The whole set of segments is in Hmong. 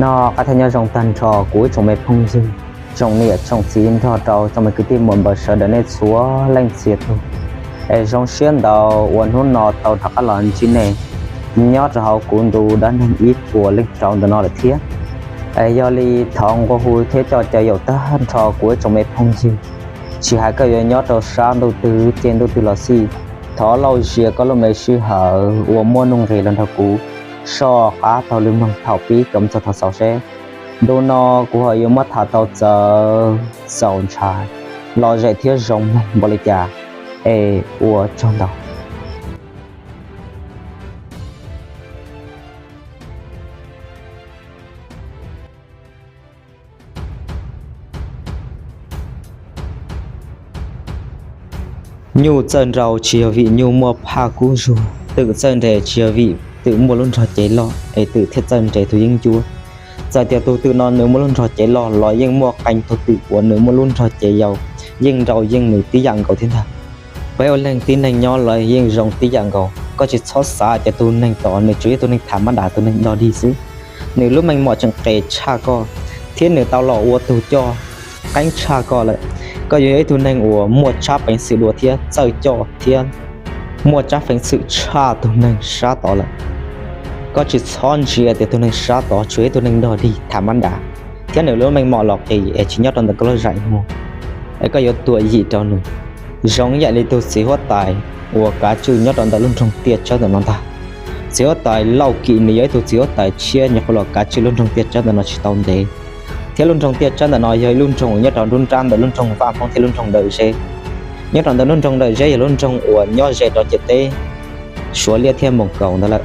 Nyob qab thiab nyob zoo tag nrho kuv ib tsoom me phooj ywg, tsoom niam tsoom txiv nrog rau tsoom me kwv tij muam npawg sawv daws nej txhua leej txhia tus. Es zoo siab ntau uas hnub no tau rov qab los ntsib nej nyob rau hauv kuv ntu dab neeg ib puas leej rau ntawm no lawm thiab. Es yog li thov nqua hu thiab coj caw yaum tag nrho kuv ib tsoom me phooj ywg, tsis hais koj yuav nyob rau sab ntuj twg ces ntuj twg los xij, thov lauj zias koj lub me sij hawm uas muaj nuj nqis los nrog kuv soj qab taug lw mloog thaum pib kom txog thaum xaus seb ntu no kuv ho yuav muab tham tau txawv txaus ntshai, lom zem thiab zoo mloog npaum li cas. Es ua tsaug ntau. Nyuj txawj nrau tsis yog vim nyuj muaj phaj kub zug, twm txawj nres tsis yog vim twm muaj lub nrog cev loj es twm thiaj txawj nres tus yeeb ncuab. Txawm tias tus twm no nws muaj lub nrog cev loj los yeej muaj qee tug twm uas nws muaj lub nrog cev yau, yeej nrau yeej nws tib yam nkaus thiab ntag. Peb ua leej tib neeg nyob los yeej zoo tib yam nkaus, koj tsis txhob xav tias tus neeg tod nws tsuas yog tus neeg tham mab dam tus neeg dog dig xwb. Nws lub meej mom tseem qes tshaj koj, thiab nws tau los ua tus coj qeeb tshaj koj lawm. Koj yuav yog ib tug neeg uas muaj tsab peev xwm dua thiab txawj coj thiab muaj tsab peev xwm tshaj tus neeg sab tod lawm. Koj tsis txhob ntsia tias tus neeg sab tod tsuas yog ib tug neeg dog dig tham mab dam, thiab nws lub meej mom los qis es tsis nyob rau ntawm koj lub zais muag, es koj yuav tuam yim rau nws. Zoo ib yam li tus txiv huab tais uas kav tswj nyob rau ntawm lub nroog Tiaj Tsawb ntawm no ntag. Txiv huab tais Lauj Kim nws yog ib tug txiv huab tais tshiab nyuam qhuav los kav tswj lub nroog Tiaj Tsawb ntawm no tsis tau ntev, thiab lub nroog Tiaj Tsawb ntawm no yog ib lub nroog uas nyob rau nruab nrab ntawm lub nroog Vaj Hmoob thiab lub nroog Dawm Zeb. Nyob rau ntawm lub nroog Dawm Zeb yog lub nroog uas nyob ze rau ciam teb Suav Liab thiab Moos Kaus ntawd lawm.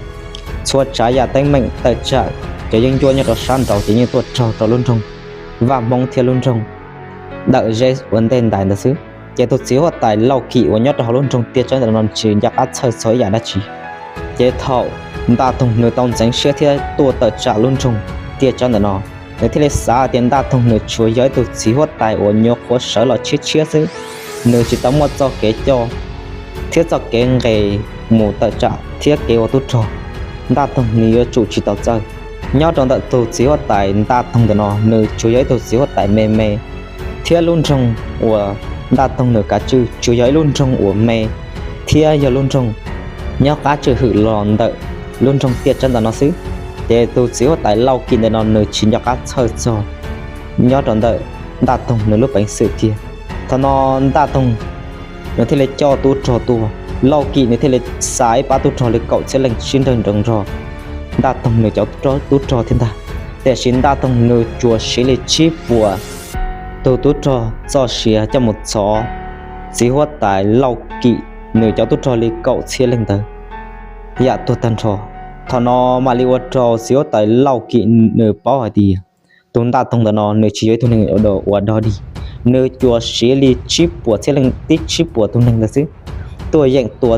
Txhua tsav yam teeb meem tawm tsam cov yeeb ncuab nyob rau sab nraud ces yeej tuaj raug rau lub nroog Vaj Hmoob thiab lub nroog Dawm Zeb ua ntej ntais ntawd xwb. Ces tus txiv huab tais Lauj Kim uas nyob rau hauv lub nroog Tiaj Tsawb ntawm no tsis nco qab txhawj txog ib yam dab tsi. Ces thaum Ntaj Toog nws tau ntxeev siab thiab tuaj tawm tsam lub nroog Tiaj Tsawb ntawm no, nws thiaj li xav tias Ntaj Toog nws tsuas yog ib tug txiv huab tais uas nyuam qhuav sawv los tshiab tshiab xwb, nws tsis tau muaj txoj kev coj thiab txoj kev nqes mus tawm tsam thiab kev ua tub rog. Ntaj Toog nws yuav tsum tsis tau txawj. Nyob rau ntawm tus txiv huab tais Ntaj Toog ntawm no nws tsuas yog ib tug txiv huab tais me me, thiab lub nroog uas Ntaj Toog nws kav tswj tsuas yog ib lub nroog uas me thiab yog lub nroog nyob qab tswj hwm los ntawm lub nroog Tiaj Tsawb ntawm no xwb. Ces tus txiv huab tais Lauj Kim ntawm no nws tsis nco qab txhawj txog nyob rau ntawm Ntaj Toog nws lub peev xwm kiag. Thaum no Ntaj Toog nws thiaj li coj tub rog tuaj, Lauj Kim nws thiaj li xa ib pab tub rog li kaum txhiab leej sib nrawj nroos nrog Ntaj Toog nws cov tub rog thiab ntag. Tiam sis Ntaj Toog nws tsuas siv li tsib puas tus tub rog txoj sia coj mus txov txiv huab tais Lauj Kim nws cov tub rog li kaum txhiab leej ntawd yam tuag tag nrho. Thaum no mam li ua rau txiv huab tais Lauj Kim nws paub hais tias tus Ntaj Toog ntawm no nws tsis yog ib tug neeg uas dog dig, nws tsuas siv li tsib puas txhiab leej, tib tsib puas tus neeg ntawd xwb tuaj yeem tua,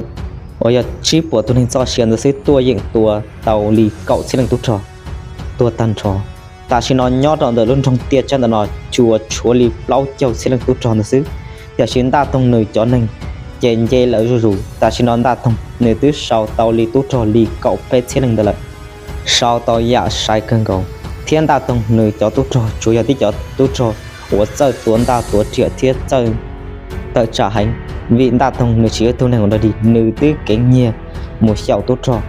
uas yog tsib puas tus neeg txoj sia ntawd xwb tuaj yeem tua tau li kaum txhiab leej tub rog tuag tag nrho. Tam sim no nyob rau ntawm lub nroog Tiaj Tsawb ntawm no tsuas tshuav li plaub caug txhiab leej tub rog ntawd xwb. Tiam sis Ntaj Toog nws cov neeg ces nce lawm zuj zus. Tam sim no Ntaj Toog nws twb sau tau li tub rog li kaum peb txhiab leej ntawd lawm, sau tau yam sai kawg nkaus. Thiab Ntaj Toog nws cov tub rog tsuas yog tib cov tub rog uas txawj tuav ntaj tuav riam thiab txawj tawm tsam heev, vim Ntaj Toog nws tsis yog ib tug neeg uas dog dig, nws twb keev nyiag mus xyaum tub rog,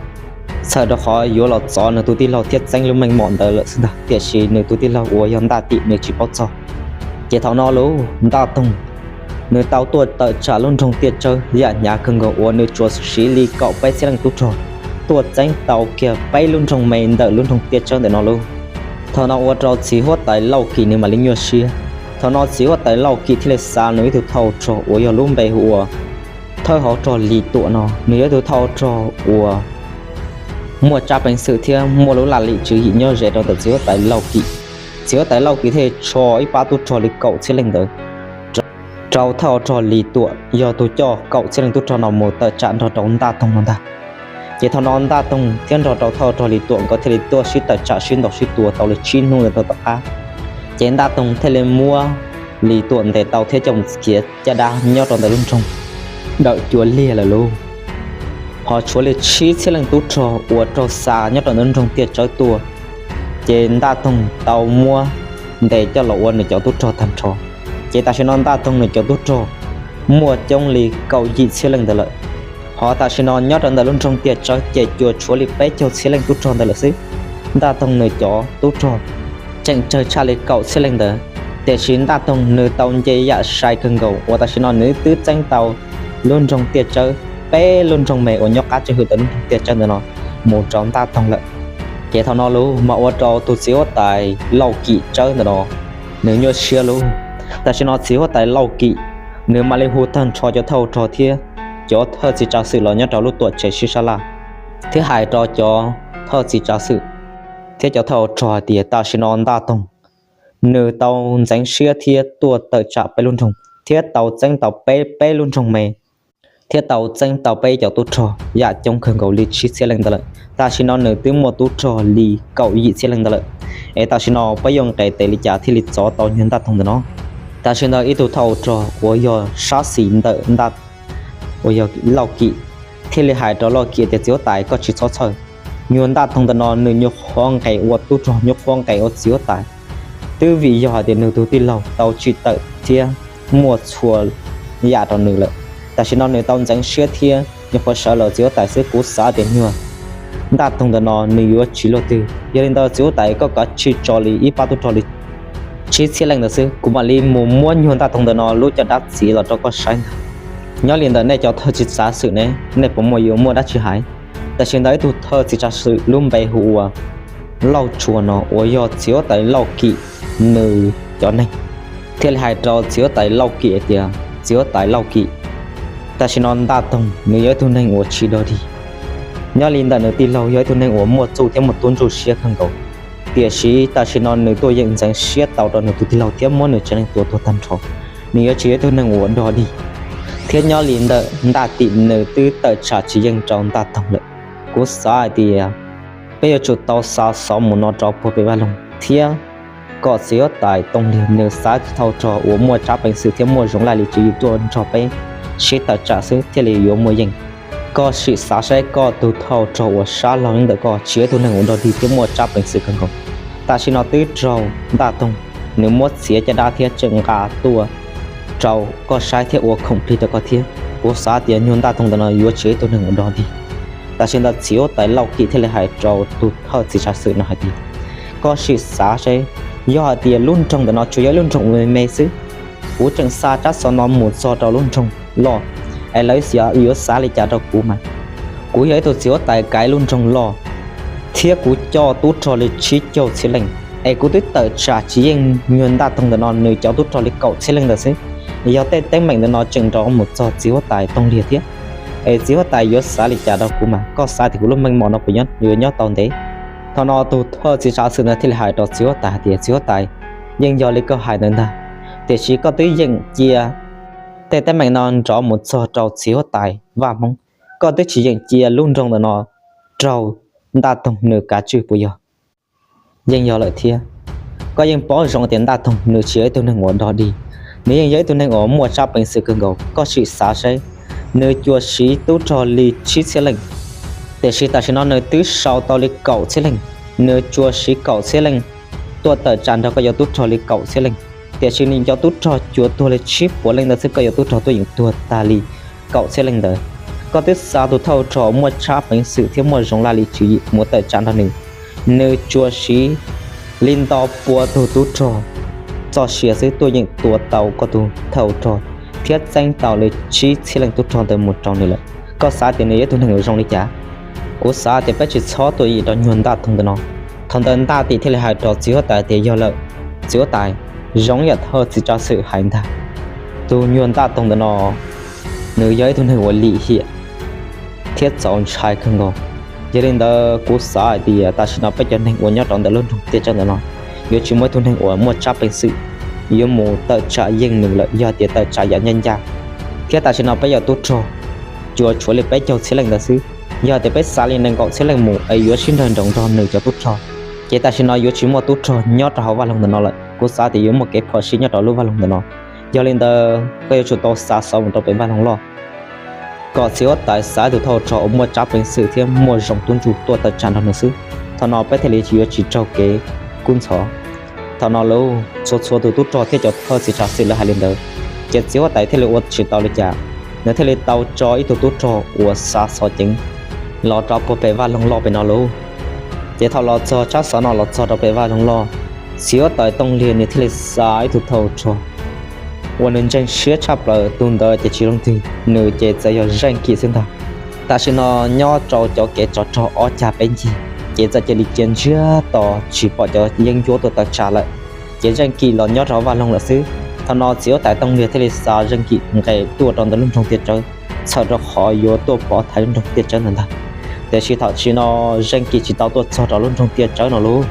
txhawm rau qhov yuav los txov nws tus tij laug thiab txeeb lub meej mom ntawd lawm xwb ntag. Tiam sis nws tus tij laug uas yog Ntaj Tim nws tsis paub txog. Ces thaum no lauj, Ntaj Toog nws tau tuaj tawm tsam lub nroog Tiaj Tsawb yam hnyav kawg nkaus uas nws tsuas siv li kaum peb txhiab leej tub rog tuaj txeeb tau kiag peb lub nroog me ntawm lub nroog Tiaj Tsawb ntawm no lauj. Thaum no ua rau txiv huab tais Lauj Kim nws mam li nyuaj siab. Thaum no txiv huab tais Lauj Kim thiaj li xa nws ib tug thawj rog uas yog lub npe hu ua thawj hauv rog Lis Tuam no. Nws yog ib tug thawj rog uas muaj tsab peev xwm thiab muaj lub laj lim tswv yim nyob ze rau ntawm txiv huab tais Lauj Kim. Txiv huab tais Lauj Kim thiaj li tso ib pab tub rog li kaum txhiab leej ntawd rau thawj hauv rog Lis Tuam yog tus coj kaum txhiab leej tub rog no mus tawm tsam nrog rau Ntaj Toog no ntag. Ces thaum no Ntaj Toog thiab nrog rau thawj hauv rog Lis Tuam nkawd thiaj li tuaj sib tawm tsam sib ntaus sib tua tau li tsib hnub ntawd rau tom qab. Ces Ntaj Toog thiaj li muab Lis Tuam ntes tau thiab coj mus txiav caj dab nyob rau ntawm lub nroog Dawm Cua Liag lawm lauj. Ho tshuav li tsib txhiab leej tub rog uas raug xa nyob rau ntawm lub nroog Tiaj Tsawb tuaj, ces Ntaj Toog tau muab ntes coj los ua nws cov tub rog tag nrho. Ces tam sim no Ntaj Toog nws cov tub rog muaj coob li kaum yim txhiab leej ntawd lawm. Ho tam sim no nyob rau ntawm lub nroog Tiaj Tsawb ces cuag tshuav li peb caug txhiab leej tub rog ntawd lawm xwb. Ntaj Toog nws cov tub rog tseem tsawg tshaj li kaum txhiab leej ntawd, tiam sis Ntaj Toog nws tau nce yam sai kawg nkaus uas tam sim no nws twb txeeb tau lub nroog Tiaj Tsawb, peb lub nroog me uas nyob qab tswj hwm ntawm lub nroog Tiaj Tsawb ntawm no mus rau Ntaj Toog lawm. Ces thaum no los mas ua rau tus txiv huab tais Lauj Kim Tsawb ntawm no nws nyuaj siab lauj. Tam sim no txiv huab tais Lauj Kim nws mam li hu tag nrho cov thawj rog thiab cov thawj txiv tsav xwm los nyob rau lub tuam tsev sib sab laj, thiab hais rau cov thawj txiv tsav xwm thiab cov thawj rog hais tias tam sim no Ntaj Toog nws tau ntxeev siab thiab tuaj tawm tsam peb lub nroog, thiab tau txeeb tau peb, peb lub nroog me, thiab tau txeeb tau peb cov tub rog yam coob kawg nkaus li tsib txhiab leej ntawd lawm. Tam sim no nws twb muaj tub rog li kaum yim txhiab leej ntawd lawm. Es tam sim no peb yuav nqes tes li cas thiaj li txov tau nyuag Ntaj Toog ntawm no? Tam sim ntawd ib tug thawj rog uas yog sab xis ntawm Ntaj, uas yog Lauj Kim, thiaj li hais rau Lauj Kim tias txiv huab tais, koj tsis txhob txhawj. Nyuag Ntaj Toog ntawm no nws nyuag qhuav nqes ua tub rog, nyuag qhuav nqes ua txiv huab tais, twb vim yog hais tias nws tus tij laug tau tsim tawm thiab muaj txhua yam rau nws lawm. Tam sim no nws tau ntxeev siab thiab nyuag qhuav sawv los txiv huab tais xwb. Kuv xav tias nyuag Ntaj Toog ntawm no nws yuav tsis luaj twg. Yog li ntawd txiv huab tais, koj kav tsij tso li ib pab tub rog li tsib txhiab leej ntawd xwb, kuv mam li mus muab nyuag Ntaj Toog ntawm no lub caj dab txiav los rau koj saib ntag. Nyob li ntawm nej cov thawj txiv tsav xwm ne, nej puas muaj yuav muaj dab tsi hais? Tam sim ntawd ib tug thawj txiv tsav xwm lub npe hu ua Lauj Tsuas no uas yog txiv huab tais Lauj Kim nws cov neeg thiaj li hais rau txiv huab tais Lauj Kim hais tias txiv huab tais Lauj Kim, tam sim no Ntaj Toog nws yog ib tug neeg uas tsis dog dig. Nyob li ntawm nws tij laug yog ib tug neeg uas muaj txuj thiab muaj tub ntsuj siab kawg nkaus, tiam sis tam sim no nws tuaj yeem ntxeev siab tau rau nws tus tij laug thiab muab nws tsev neeg tua tuag tag nrho. Nws yuav tsis yog ib tug neeg uas dog dig, thiab nyob li ntawm Ntaj Toog nws twb tawm tsam tsis yeej rau Ntaj Toog lawm. Kuv xav hais tias peb yuav tsum tau xa xov mus no rau puag pem vaj loog thiab kom txiv huab tais Tooj Liag nws xa tus thawj rog uas muaj tsab peev xwm thiab muaj zoo laj lim tswv yim tuaj nrog peb sib tawm tsam xwb thiaj li yuav muaj yeej. Koj sim xav saib koj tus thawj rog uas sab laug ntawm koj tsis yog ib tug neeg uas dog dig thiab muaj tsab peev xwm kawg nkaus. Tam sim no twb raug Ntaj Toog nws muab txiav caj dab thiab tseem nqa tuaj rau koj saib thiab ua khoom plig rau koj thiab. Kuv xav tias nyuag Ntaj Toog ntawm no yuav tsis yog ib tug neeg uas dog dig. Tam sim ntawd txiv huab tais Lauj Kim thiaj li hais rau tus thawj txiv tsav xwm no hais tias, koj sim xav saib, yog hais tias lub nroog ntawm no tsuas yog ib lub nroog me me xwb, kuv tseem xa tsab xov no mus txog rau lub nroog loj, es lawv yuav xav li cas rau kuv mas? Kuv yog ib tug txiv huab tais kav lub nroog loj, thiab kuv coj tub rog li tsib caug txhiab leej, es kuv twb tawm tsam tsis yeej nyuag Ntaj Toog ntawm no nws cov tub rog li kaum txhiab leej ntawd xwb. Yog tej teeb meem ntawm no tseem nrov mus txog txiv huab tais Tooj Liag thiab, es txiv huab tais yuav xav li cas rau kuv mas? Koj xav tias kuv lub meej mom no puas yuav nyob tau ntev? Thaum no tus thawj txiv tsav xwm ntawd thiaj li hais rau txiv huab tais hais tias, txiv huab tais, yeej yog li koj hais ntawd ntag, tiam sis koj twb yeem cia tej teeb meem no nrov mus txog rau txiv huab tais Vaj Hmoob, koj twb tsis yeem cia lub nroog ntawm no raug Ntaj Toog nws kav tswj puas yog? Yeej yog lawm thiab. Koj yeej paub zoo tias Ntaj Toog nws tsis yog ib tug neeg uas dog dig, nws yeej yog ib tug neeg uas muaj tsab peev xwm kawg nkaus. Koj sim xav saib, nws cuag siv tub rog li tsib txhiab leej, tiam sis tam sim no nws twb sau tau li kaum txhiab leej. Nws cuag siv kaum txhiab leej tuaj tawm tsam nrog koj cov tub rog li kaum txhiab leej, tiam sis nws cov tub rog cuag tuag li tsib puas leej ntawd xwb, koj cov tub rog tuaj yeem tuag tag li kaum txhiab leej ntawd. Koj twb xa tus thawj rog muaj tsab peev xwm thiab muaj zoo laj lim tswv yim mus tawm tsam nrog nws, nws cuag siv li nto pua tug tub rog txoj sia xwb tuaj yeem tua tau koj tus thawj rog thiab txeeb tau li tsib txhiab leej tub rog ntawd mus rau nws lawm. Koj xav tias nws yog ib tug neeg uas zoo li cas? Kuv xav tias peb tsis txhob tuaj yim rau nyuag Ntaj Toog ntawm no. Thaum ntawd Ntaj Toog thiaj li hais rau txiv huab tais tias, yog lawm, txiv huab tais, zoo yam thawj txiv tsav xwm hais ntag, tus nyuag Ntaj Toog ntawm no nws yog ib tug neeg uas lim hiam thiab txaus ntshai kawg nkaus. Yog li ntawd kuv xav hais tias tam sim no peb cov neeg uas nyob rau ntawm lub nroog Tiaj Tsawb ntawm no yuav tsis muaj ib tug neeg uas muaj tsab peev xwm yuav mus tawm tsam yeej nws lawm, yog tias tawm tsam yam ncaj ncaj. Thiab tam sim no peb cov tub rog cuag tshuav li peb caug txhiab leej ntawd xwb. Yog tias peb xa li nees nkaum txhiab leej mus es yuav sib nrawg nroos nrog nws cov tub rog, ces tam sim no yuav tsis muaj tub rog nyob rau hauv vaj loog ntawm no lawm. Kuv xav tias yuav muaj kev phom sij nyob rau lub vaj loog ntawm no. Yog li ntawd koj yuav tsum tau xa xov mus rau pem vaj loog loj kom txiv huab tais xa tus thawj rog uas muaj tsab peev xwm thiab muaj zoo tub ntsuj tuaj tawm tsam nrog nws xwb. Thaum no peb thiaj li yuav tsis raug kev kub ntxhov. Thaum no lauj, txhua txhua tus tub rog thiab cov thawj txiv tsav xwm lawv hais li ntawd, ces txiv huab tais thiaj li ua tsis tau li cas, nws thiaj li tau tso ib tug tub rog uas xa xov ceev los rau puag pem vaj loog loj pem no lauj. Ces thaum los txog tsab xov no los txog rau pem vaj loog loj, txiv huab tais Tooj Liag nws thiaj li xa ib tug thawj ua rog uas nws ntseeg siab tshaj plaws, tus ntawd ces tsis zoo twg, nws ces txawm yog Zeej Kim xwb ntag. Tam sim no nyob rau cov kev tsov rog ob cag peb ncig, ces txawm cia li cia ntsiag to tsis pom cov yeeb ncuab tuaj tawm tsam lawm, ces Zeej Kim los nyob rau vaj loog lawm xwb. Thaum no txiv huab tais Tooj Liag thiaj li xa Zeej Kim nqes tuaj rau ntawm lub nroog Tiaj Tsawb, txhawm rau qhov yuav tuaj pov thaiv lub nroog Tiaj Tsawb ntawd ntag. Tiam sis thaum sim no Zeej Kim tsis tau tuaj txog rau lub nroog Tiaj Tsawb no lauj,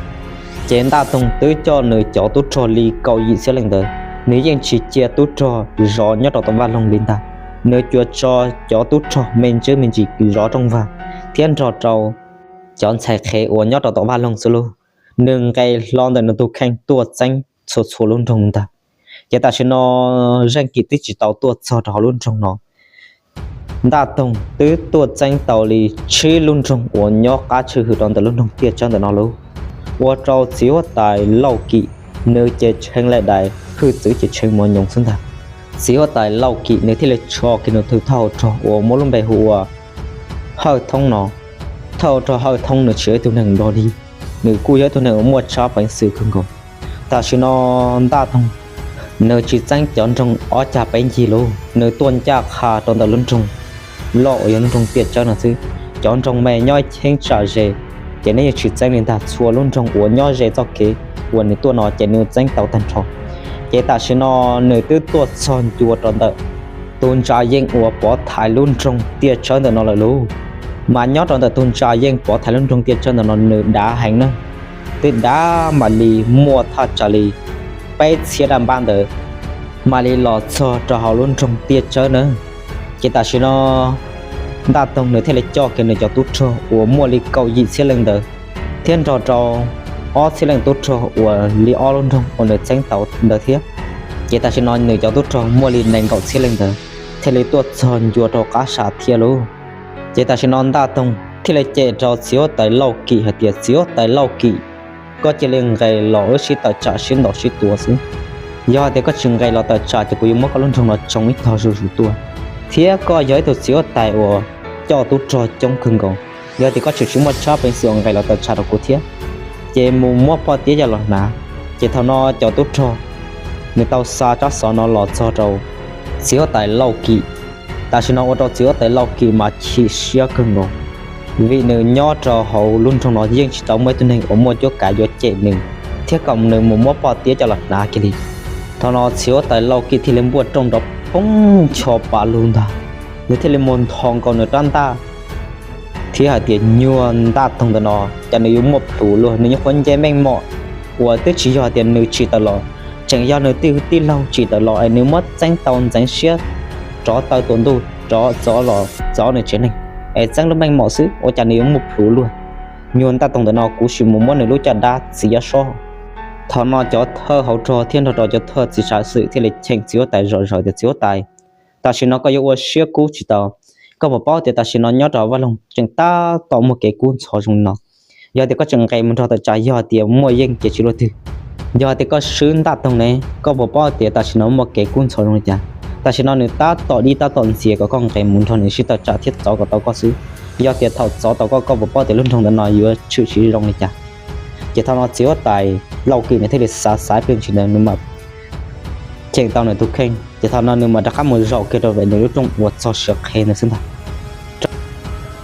ces Ntaj Toog twb coj nws cov tub rog li kaum yim txhiab leej ntawd, nws yeej tsis cia tub rog zov nyob rau tom vaj loog li ntag. Nws tsuas tso cov tub rog me ntsis me ntsis zov rooj vag thiab nrog rau cov ntxhais qhev uas nyob rau tom vaj loog xwb lauj. Nws nqes hlo ntawm nws tus kheej tuaj txeeb txhua txhua lub nroog ntag. Ces tam sim no Zeej Kim twb tsis tau tuaj txog rau hauv lub nroog no. Ntaj Toog twb tuaj txeeb tau li tsib lub nroog uas nyob qab tshwm hwm rau ntawm lub nroog Tiaj Tsawb ntawm no lauj, ua rau txiv huab tais Lauj Kim nws ces tshee laim dais, hwj txwv ces tshee mos nyoos xwb ntag. Txiv huab tais Lauj Kim nws thiaj li tso kiag nws tus thawj hau rog uas muaj lub npe hu ua Hawj Thoob no. Thawj hau rog Hawj Thoob nws tsis yog ib tug neeg dog dig, nws kuj yog ib tug neeg uas muaj tsab peev xwm kawg nkaus. Tam sim no Ntaj Toog nws tsis txeeb cov nroog ob cag peb ncig lauj, nws tuaj ncaj qha rau ntawm lub nroog loj uas yog lub nroog Tiaj Tsawb no xwb. Cov nroog me nyob ib cheeb tsam ze ces nws yeej tsis txeeb li ntag, txhua lub nroog uas nyob ze txoj kev uas nws tuaj no ces nws txeeb tau tag nrho. Ces tam sim no nws twb tuaj txog ncua rau ntawm tus ntsa yeej uas pov thaiv lub nroog Tiaj Tsawb ntawm no lawm lauj. Mas nyob rau ntawm tus ntsa yeej pov thaiv lub nroog Tiaj Tsawb ntawm no nws dav heev na, twb dav mam li muaj thaj tsam li peb txhiab daj npab ntawd mam li los txog rau hauv lub nroog Tiaj Tsawb na. Ces tam sim no Ntaj Toog nws thiaj li coj kiag nws cov tub rog uas muaj li kaum yim txhiab leej ntawd thiab nrog rau ob txhiab leej tub rog uas li ob lub nroog uas nws txeeb tau ntawd thiab. Ces tam sim no nws cov tub rog muaj li nees nkaum txhiab leej ntawd thiaj li tuaj txog ncua rau qab sam thiab lauj. Ces tam sim no Ntaj Toog thiaj li cem rau txiv huab tais Lauj Kim hais tias, txiv huab tais Lauj Kim, koj cia li nqes los wb sib tawm tsam sib ntaus sib tua xwb. Yog hais tias koj tsis nqes los tawm tsam ces kuv yuav muab koj lub nroog no tsoo ib tog zuj zus tuaj, thiab koj yog ib tug txiv huab tais uas coj tub rog coob kawg nkaus. Yog tias koj tseem tsis muaj tsab peev xwm uas nqes los tawm tsam rau kuv thiab, ces mus muab poj tiab coj los hnav. Ces thaum no cov tub rog nws tau xa tsab xov no los txog rau txiv huab tais Lauj Kim. Tam sim no ua rau txiv huab tais Lauj Kim mas chim siab kawg nkaus, vim nws nyob rau hauv lub nroog no yeej tsis tau muaj ib tug neeg uas muaj cuab kav yuav cem nws thiab kom nws mus muab poj tiab coj los hnav kiag li. Thaum no txiv huab tais Lauj Kim thiaj li npuaj rooj nrov poob ncho pa lug ntag, nws thiaj li mus nthos nkaus nws rab ntaj thiab hais tias, nyuag Ntaj Toog ntawm no cas nws yuav muaj plhus luaj, nws nyuam qhuav nce meej mom uas twb tsis yog hais tias nws tsim tawm los, tseem yog nws tij tij laug tsim tawm los es nws muab txeeb tau ntxeev siab rov taw tua ntuj rov txov los txov nws tsev neeg es txeeb lub meej mom xwb, ua cas nws yuav muaj plhus luaj. Nyuag Ntaj Toog ntawm no kuv sim mus muab nws lub caj dab txiav sob. Thaum no cov thawj hauv rog thiab nrog rau cov thawj txiv tsav xwm thiaj li cheem txiv huab tais zom zaws tias, txiv huab tais, tam sim no koj yuav ua siab kub tsis tau. Koj puas paub tias tam sim no nyob rau Vaj Loog tseem tab tom muaj kev kub ntxhov zoo li no? Yog tias koj tseem nqes mus nrog tawm tsam yog tias muaj yeej ces tsis luaj twg. Yog tias koj swb Ntaj Toog ne, koj puas paub tias tam sim no muaj kev kub ntxhov zoo li cas? Tam sim no nws tab tom dib tab tom ntxias kom koj nqes mus nrog nws sib tawm tsam thiab txov kom tau koj xwb. Yog tias thaum txov tau koj, koj puas paub tias lub nroog ntawm no yuav tshwm sim zoo li cas? Ces thaum no txiv huab tais Lauj Kim nws thiaj li xav xav ib pliag ntsis ntawd nws mam cheem tau nws tus kheej, ces thaum no nws mam rov qab mus zaum kiag rau pem nws lub rooj uas txog siav qhev ntawd xwb ntag.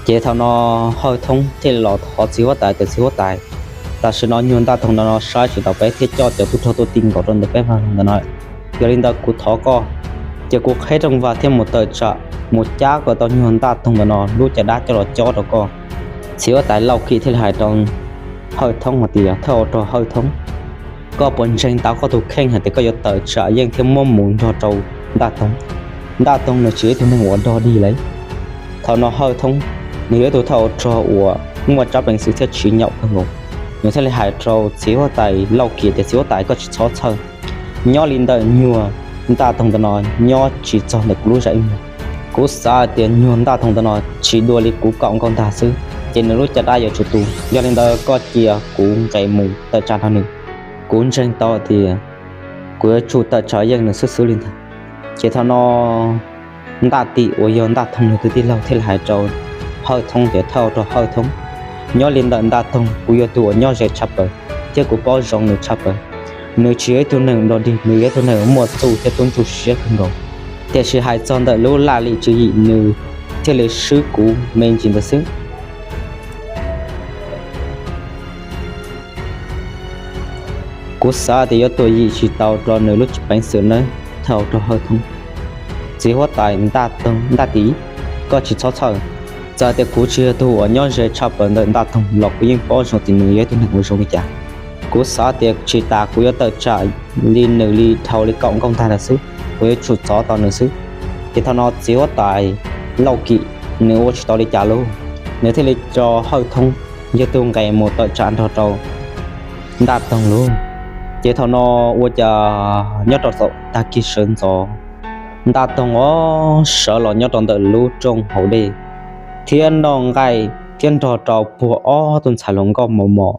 Ces thaum no Hawj Thoob thiaj li los thov txiv huab tais tias, txiv huab tais, tam sim no nyuag Ntaj Toog ntawm no saib tsis taus peb thiab coj cov tub rog tuaj ti nkaus rau ntawm peb Vaj Loog ntawm no. Yog li ntawd kuv thov koj cia kuv qheb rooj vag thiab mus tawm tsam mus cab kom tau nyuag Ntaj Toog ntawm no lub caj dab coj los cob rau koj. Txiv huab tais Lauj Kim thiaj li hais rau Hawj Thoob hais tias, thawj hauv rog Hawj Thoob, koj puas ntseeg tau koj tus kheej hais tias koj yuav tawm tsam yeej thiab muab mus nrog rau Ntaj Toog? Ntaj Toog nws tsis yog ib tug neeg uas dog dig lawm. Thaum no Hawj Thoob nws yog ib tug thawj hauv rog uas muaj tsab peev xwm thiab tsis nyaum kawg nkaus, nws thiaj li hais rau txiv huab tais Lauj Kim tias, txiv huab tais, koj tsis txhob txhawj. Nyob li ntawm nyuag Ntaj Toog ntawm no nyob tsis txog ntawm kuv lub zam ib muag. Kuv xav tias nyuag Ntaj Toog ntawm no tsis dua li kuv kaum nkaus ntag xwb, ces nws lub caj dab yuav tsum tu. Yog li ntawd koj cia kuv nqes mus tawm tsam nrog nws. Kuv ntseeg tau tias kuv yuav tsum tawm tsam yeej nws xwb xwb li ntag. Ces thaum no Ntaj Tim uas yog Ntaj Toog nws tus tij laug thiaj li hais rau Hawj Thoob tias, thawj ua rog Hawj Thoob, nyob li ntawm Ntaj Toog kuv yog tus uas nyob ze tshaj plaws thiab kuv paub zoo nws tshaj plaws. Nws tsis yog ib tug neeg dog dig, nws yog ib tug neeg muaj txuj thiab tub ntsuj siab kawg nkaus. Tiam sis hais txog ntawm lub laj lim tswv yim nws thiaj li swb kuv me ntsis ntawd xwb. Kuv xav tias yuav tuam yim tsis tau rau nws lub peev xwm nawb, thawj ua rog Hawj Thoob. Txiv huab tais Ntaj Toog, Ntaj Tim, koj tsis txhob txhawj. Txawm tias kuv tsis yog tus uas nyob ze tshaj plaws ntawm Ntaj Toog los kuv yeej paub zoo tias nws yog ib tug neeg uas zoo li cas. Kuv xav tias tsis tas kuv yuav tawm tsam li nws li dhau li kaum nkauj ntag ntawd xwb, kuv yuav tsum txov tau nws xwb. Ces thaum no txiv huab tais Lauj Kim nws ua tsis tau li cas lauj, nws thiaj li tso Hawj Thoob yog tus nqes mus tawm tsam nrog rau Ntaj Toog lauj. Ces thaum no ua cas nyob rau thaum tag kis sawv ntxov, Ntaj Toog os sawv los nyob rau ntawm lub rooj haus dej thiab noj nqaij thiab nrog rau puag ob tug ntxhais hluas nkauj mos mos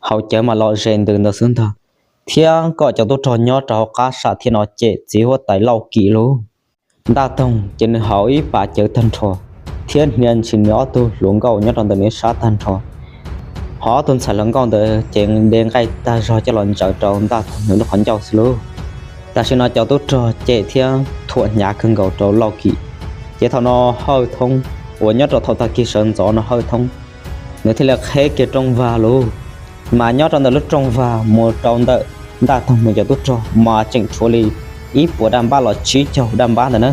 haus cawv mas lom zem ntws ntawd xwb ntag. Thiab kom cov tub rog nyob rau hauv qab sam thiaj no cem txiv huab tais Lauj Kim lauj. Ntaj Toog ces nws haus ib pas cawv tag nrho thiab hnia ntshis nws ob tug hluas nkauj nyob rau ntawm nws sab tag nrho. Ho ob tug ntxhais hluas nkauj ntawd ces de nqaij tag zog coj los ntsaws rau Ntaj Toog nws lub qhov ncauj xwb lauj. Tam sim no cov tub rog cem thiab thuam hnyav kawg nkaus rau Lauj Kim. Ces thaum no Hawj Thoob uas nyob rau thaum tag kis sawv ntxov no Hawj Thoob nws thiaj li qheb kiag rooj vag lauj. Mas nyob rau ntawm lub rooj vag mus rau ntawm Ntaj Toog nws cov tub rog mas tseem tshuav li ib puas daj npab los tsib caug daj npab ntawd na.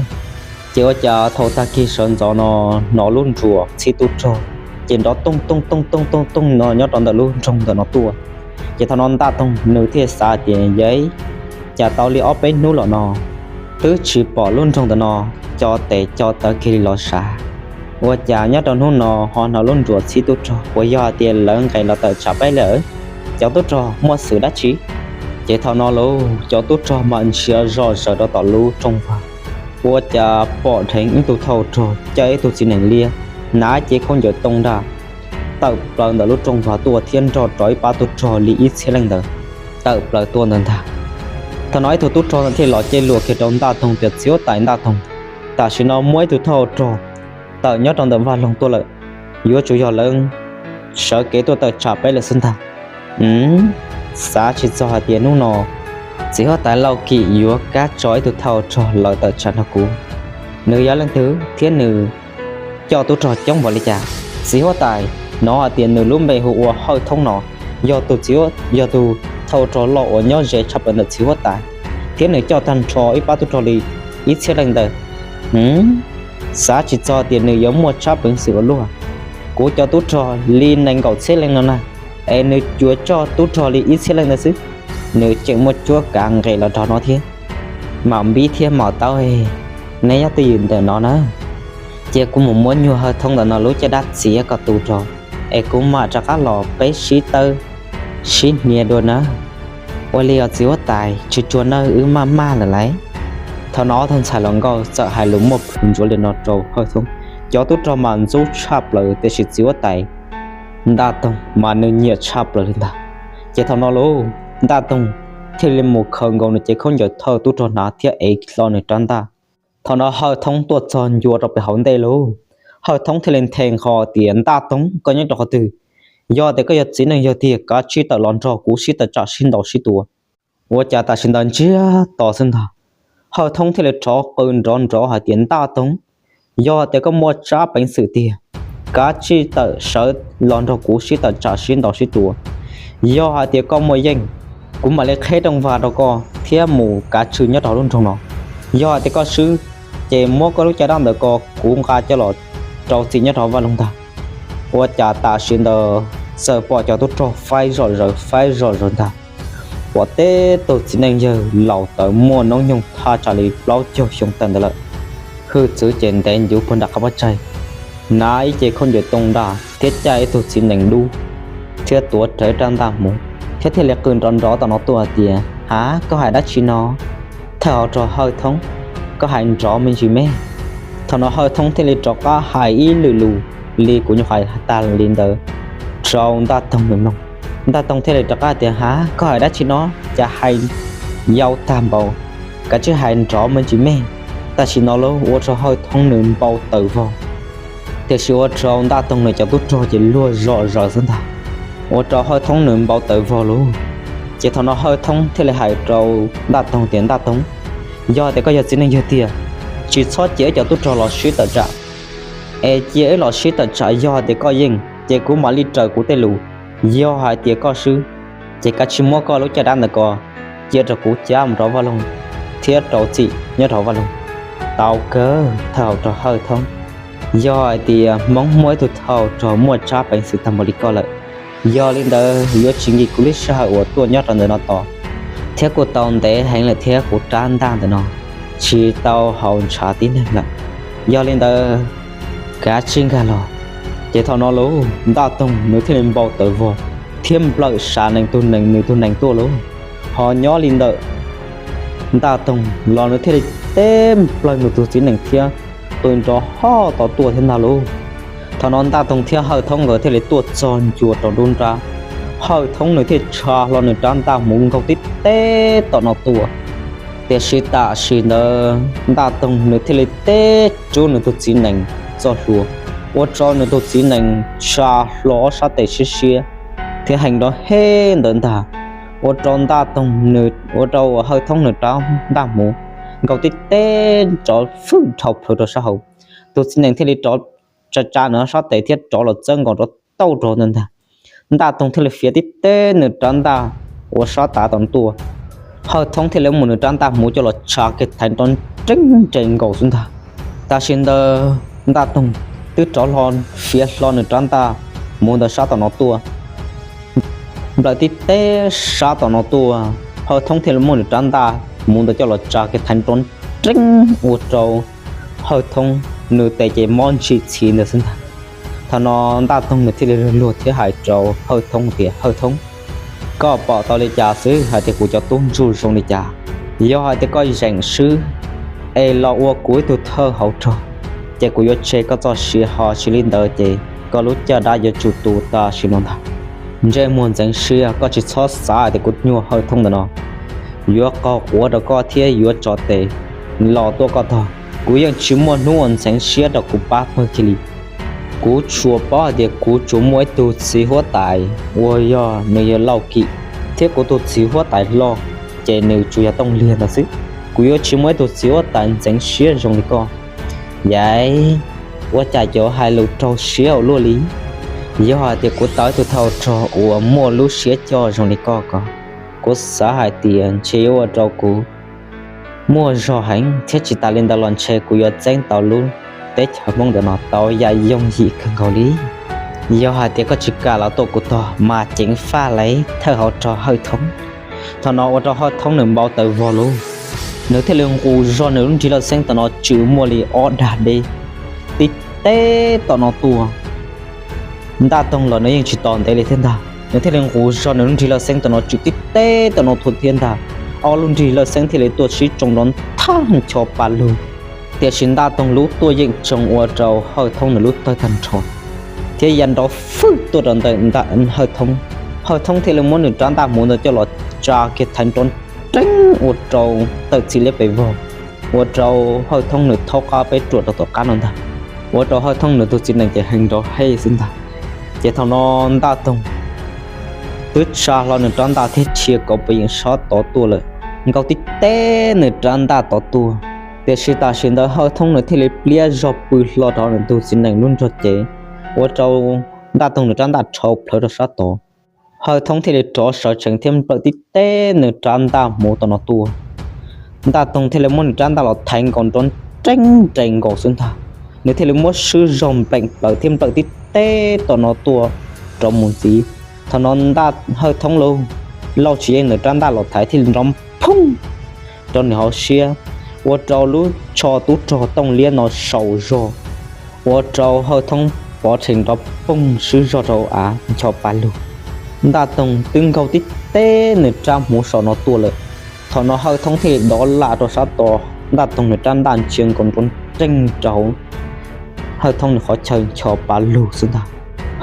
Ces ua cas thaum tag kis sawv ntxov no hnov lub nruas txhib tub rog ces nrov tooj tooj tooj tooj tooj tooj no nyob rau ntawm lub nroog ntawm no tuaj. Ces thaum no Ntaj Toog nws thiaj xav tias, yawv, cas tau li ob peb hnub los no twb tsis pom lub nroog ntawm no co tes co taw kiag li los sav. Ua cas nyob rau hnub no ho hnov lub nruas txhib tub rog, puas yog hais tias lawv nqes los tawm tsam peb lawm? Cov tub rog muaj xwm dab tsi? Ces thaum no lauj, cov tub rog mam ntsia zoj zaws rau tom lub rooj vag, ua cas pom dheev ib tug thawj rog caij ib tug txiv nees liab, hnav cev khaub ncaws tooj daj, tawm plaws ntawm lub rooj vag tuaj thiab nrog rau ib pab tub rog li ib txhiab leej ntawd tawm plaws tuaj ntawd ntag. Thaum no ib tug tub rog ntawd thiaj los cej luam kiag rau Ntaj Toog tias, txiv huab tais Ntaj Toog, tam sim no muaj ib tug thawj rog tawm nyob rau ntawm vaj loog tuaj lawm, yuav tsum yog lawv sawv kev tuaj tawm tsam peb lawm xwb ntag. Xav tsis txog hais tias hnub no txiv huab tais Lauj Kim yuav kam tso ib tug thawj rog los tawm tsam nrog kuv. Nws yog leej twg thiab nws coj tub rog coob npaum li cas? Txiv huab tais, hnov hais tias nws lub npe hu ua Hawj Thoob no, yog tus txiv, yog tus thawj rog loj uas nyob ze tshaj plaws ntawm txiv huab tais, thiab nws coj tag nrho ib pab tub rog li ib txhiab leej ntawd. Xav tsis txog tias nws yuav muaj tsab peev xwm ua luaj. Kuv cov tub rog li nees nkaum txhiab leej no na, es nws yuav coj tub rog li ib txhiab leej ntawd xwb, nws tseem muaj cuab kav nqes los nrog no thiab. Mam npib thiab mam taub, neb nyob twj ywm ntawm no na, cia kuv mus muab nyuag Hawj Thoob ntawm no lub caj dab txiav kom tu rau, es kuv mam rov qab los peb sib tawb sib hnia dua nawb. Ua li os txiv huab tais, tsis tsuag nawb, wb maj maj lawm lauj. Thaum no ob tug ntxhais hluas nkauj txawm hais lus muaj plhus ntsuav li no rau Hawj Thoob. Cov tub rog mas ntxub tshaj plaws tiam sis txiv huab tais Ntaj Toog mas nws nyiam tshaj plaws li ntag. Ces thaum no lauj, Ntaj Toog thiaj li mus khaws nkaus nws cev khaub ncaws thawj tub rog hnav thiab ev hlo nws rab ntaj. Thaum no Hawj Thoob tuaj txog ncua rau pem hauv ntej lauj, Hawj Thoob thiaj li nthe nqho tias, Ntaj Toog, koj nyob rau qhov twg? Yog tias koj yog txiv neej yog tiag, kav tsij tawm los nrog kuv sib tawm tsam sib ntaus sib tua. Ua cas tam sim ntawd ntsiag to xwb ntag, Hawj Thoob thiaj li rov qw nrov nrov hais tias, Ntaj Toog, yog tias koj muaj tsab peev xwm tiag, kav tsij tawm sawv los nrog kuv sib tawm tsam sib ntaus sib tua. Yog hais tias koj muaj yeej, kuv mam li qheb rooj vag rau koj thiab mus kav tswj nyob rau hauv lub nroog no. Yog hais tias koj swb, ces muab koj lub caj dab ntawm ko kuv nqa coj los rau txim nyob rau hauv vaj loog ntag. Ua cas tam sim ntawd txawm pom cov tub rog faib zom zaws faib zom zaws ntag. Pom teb tug txiv neej yawg laus tawv muaj noob nyoog thaj tsam li plaub caug xyoo tawm ntawd lawm, hwj txwv ces ntev ncuv puag nram qab pob tsaig, hnav ib ce khaub ncaws tooj daj thiab caij ib tug txiv nees dub, thiab tuav rawv rab ntaj mus, thiab thiaj li qw nrov nrov tom no tuaj hais tias, Hav, koj hais dab tsi no? Thawj hauv rog Hawj Thoob, koj hais nrov me ntsis me. Thaum no Hawj Thoob thiaj li rov qab hais ib lwm lus, li kuv nyuam qhuav hais tag li ntawd rau Ntaj Toog nws mloog. Ntaj Toog thiaj li rov qab tias, Ha, koj hais dab tsi no? Cas hais yau tag npaum, kav tsij hais nrov me ntsis me. Tam sim no lauj, ua rau Hawj Thoob nws npau taws vog, tiam sis ua rau Ntaj Toog nws cov tub rog ces luag zom zaws xwb ntag. Ua rau Hawj Thoob nws npau taws vog lauj. Ces thaum no Hawj Thoob thiaj li hais rau Ntaj Toog tias, Ntaj Toog, yog tias koj yog txiv neej yawg tiag, tsis txhob cia wb cov tub rog los sib tawm tsam, es cia wb los sib tawm tsam yog tias koj yeej, ces kuv mam li raws kuv tej lus. Yog hais tias koj swb, ces kav tsij muab koj lub caj dab ntawm ko cia rau kuv cab mus rau vaj loog thiab rau txim nyob rau vaj loog. Tau kawg, thawj hauv rog Hawj Thoob, yog hais tias Hmoob muaj ib tug thawj hauv rog muaj tsab peev xwm tag npaum li koj lawm, yog li ntawd yuav tsis nkim kuv lub sij hawm uas tuaj nyob rau ntawm no tos, thiab kuj tau ntev heev lawm thiab kuv rab ntaj ntawm no tsis tau haus ntshav tib neeg lawm. Yog li ntawd, kav tsij nkag los. Ces thaum no lauj, Ntaj Toog nws thiaj li npau taws vog thiab nplawm sam nees tus nees nws tus nees tuaj lauj. Ho nyob li ntawm Ntaj Toog los nws thiaj li teb nplawg nws tus txiv nees thiab qw nrov hoj tod tuaj thiab ntag lauj. Thaum no Ntaj Toog thiab Hawj Thoob nkawd thiaj li tuaj txog ncua rau nruab nrab. Hawj Thoob nws thiaj tsa hlo nws rab ntaj hmuv nkaug tib teb tom no tuaj. Tiam sis tam sim ntawd Ntaj Toog nws thiaj li teb rub nws tus txiv nees txoj hlua, ua rau nws tus txiv nees tsa hlo ob sab tes siab siab thiab heev nrov hej ntawd ntag. Ua rau Ntaj Toog nws, ua rau Hawj Thoob nws rab ntaj hmuv nkaug tib teb rov fwj dhau plawv rau sab hauv. Tus txiv nees thiaj li rov tsa tsa nws ob sab tes thiab rov los txawb nkaus rau tauj rau ntawd ntag. Ntaj Toog thiaj li fiav tib teb nws rab ntaj ua sab tav tom tuaj. Hawj Thoob thiaj li muab nws rab ntaj hmuv coj los tsa kiag thaiv nrov nreeb nres nkaus xwb ntag. Tam sim ntawd Ntaj Toog twb rov hlo fiav hlo nws rab ntaj hmuv ntawd sab tom no tuaj, nplawm tib teb sab tom no tuaj. Hawj Thoob thiaj li muab nws rab ntaj hmuv ntawd coj los tsa kiag thaiv nrov nreeb ua rau Hawj Thoob nws tes ces mob ntsim txhiv ntawd xwb ntag. Thaum no Ntaj Toog nws thiaj li luag luag thiab hais rau Hawj Thoob tias, Hawj Thoob, koj pom tau li cas xwb hais tias kuv cov tub ntsuj zoo li cas? Yog hais tias koj zeem swb es los ua kuv ib tug thawj hauv rog, ces kuv yuav tseg koj txoj sia, ho tsis li ntawd ces koj lub caj dab yuav tsum tu tam sim no ntag. Ntsej muag ntxeev siab, koj tsis txhob xav hais tias kuv nyuag Hawj Thoob ntawm no yuav qaug quav rau koj thiab yuav tso tes los tuaj koj tog. Kuv yeej tsis muaj hnub uas ntxeev siab rau kuv pab pawg kiag li. Kuv tsuas paub hais tias kuv tsuas muaj ib tug txiv huab tais uas yog nws yog Lauj Kim, thiab kuv tus txiv huab tais hlob ces nws tsuas yog Tooj Liag ntawd xwb. Kuv yuav tsis muaj ib tug txiv huab tais ntxeev siab zoo li koj. Yaiv, ua cas yuav hais lus raug siab ua luaj li? Yog hais tias kuv tau ib tug thawj rog uas muaj lub siab coj zoo li koj ko, kuv xav hais tias ntshe yuav ua rau kuv muaj zog heev thiab tsis tas li ntawd los ntshe kuv yuav txeeb tau lub teb chaws Hmoob ntawm no tau yam yooj yim kawg nkaus li. Yog hais tias koj tsis kam los tuaj kuv tog mas ceev faj lauj, thawj hauv rog Hawj Thoob. Thaum no ua rau Hawj Thoob nws npau taws vog lauj, nws thiaj li nqus zog nws lub nrig lawj xeeb tom no tswm muaj li ob dag deb tib teb tom no tuaj. Ntaj Toog los nws yeej tsis tos ntev li thiab ntag, nws thiaj li nqus zog nws lub nrig lawj xeeb tom no tswm tib teb tom no tuaj thiab ntag. Ob lub nrig lawj xeeb thiaj li tuaj sib tsoo nrov nthaj ncho pa lug, tiam sis Ntaj Toog lub tuaj yeej tsoo ua rau Hawj Thoob nws lub tawg tag nrho thiab ya nrov fwj tuaj rau ntawm Hawj Thoob. Hawj Thoob thiaj li muab nws rab ntaj hmuv ntawd coj los tsa kiag thaiv nrov nreeb ua rau tawm txim liab pes vog, ua rau Hawj Thoob nws thaub qab peb ruam rau tom qab no ntag, ua rau Hawj Thoob nws tus txiv nees ces heev nrov hej xwb ntag. Ces thaum no Ntaj Toog twb tsa hlo nws rab ntaj thiab rhia kauv puas yeem sab tod tuaj lawm, nkaug tib teb nws rab ntaj tod tuaj. Tiam sis tam sim ntawd Hawj Thoob nws thiaj li pliab zog pw hlo rau nws tus txiv nees lub nrog cev, ua rau Ntaj Toog nws rab ntaj rhau plhawv rau sab tod. Hawj Thoob thiaj li rov sawv tsees thiab nplawm tib teb nws rab ntaj hmuv tom no tuaj. Ntaj Toog thiaj li muab nws rab ntaj los thaiv nkaus nrov nreeb nres nkaus xwb ntag. Nws thiaj li muab swb zog npleem plawv thiab nplawm tib teb tom no tuaj rau mus ntxiv. Thaum no Ntaj, Hawj Thoob lauj, Lauj Tsis Yeej nws rab ntaj los thaiv thiaj li nrov phooj rau nws hauv siab, ua rau lub tsho tub rog Tooj Liab no saum zog, ua rau Hawj Thoob pov rhees nrov poog swb zog rau av ncho pa lug. Ntaj Toog twb nkaug tib teb nws rab hmuv saum no tuaj lawm. Thaum no Hawj Thoob thiaj li dov lam rau sab tod, Ntaj Toog nws rab ntaj ntsia nkaus nrov nreeg rau hauv Hawj Thoob nws qhov chaw ncho pa lug xwb ntag.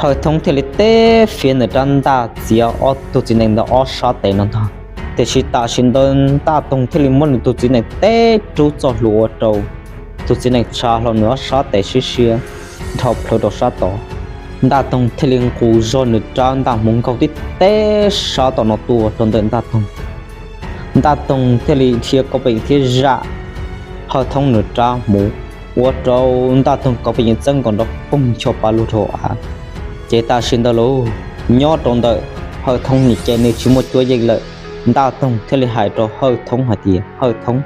Hawj Thoob thiaj li teb fiav nws rab ntaj txiav ob tug txiv nees ntawd ob sab tes no ntag. Tiam sis tam sim ntawd Ntaj Toog thiaj li muab nws tus txiv nees teb rub txoj hlua ua rau tus txiv nees tsa hlo nws ob sab tes siab siab dhau plawv rau sab tod. Ntaj Toog thiaj li nqus zog nws rab ntaj hmuv nkaug tib teb sab tom no tuaj rau ntawm Ntaj Toog. Ntaj Toog thiaj li dhia kauv pes yees thiab zam Hawj Thoob nws rab hmuv, ua rau Ntaj Toog kauv pes yees txawb nkaus nrov poog ncho pa lug rau av. Ces tam sim ntawd lauj, nyob rau ntawm Hawj Thoob nim ces nws tsis muaj cuab yeej lawm. Ntaj Toog thiaj li hais rau Hawj Thoob hais tias, Hawj Thoob,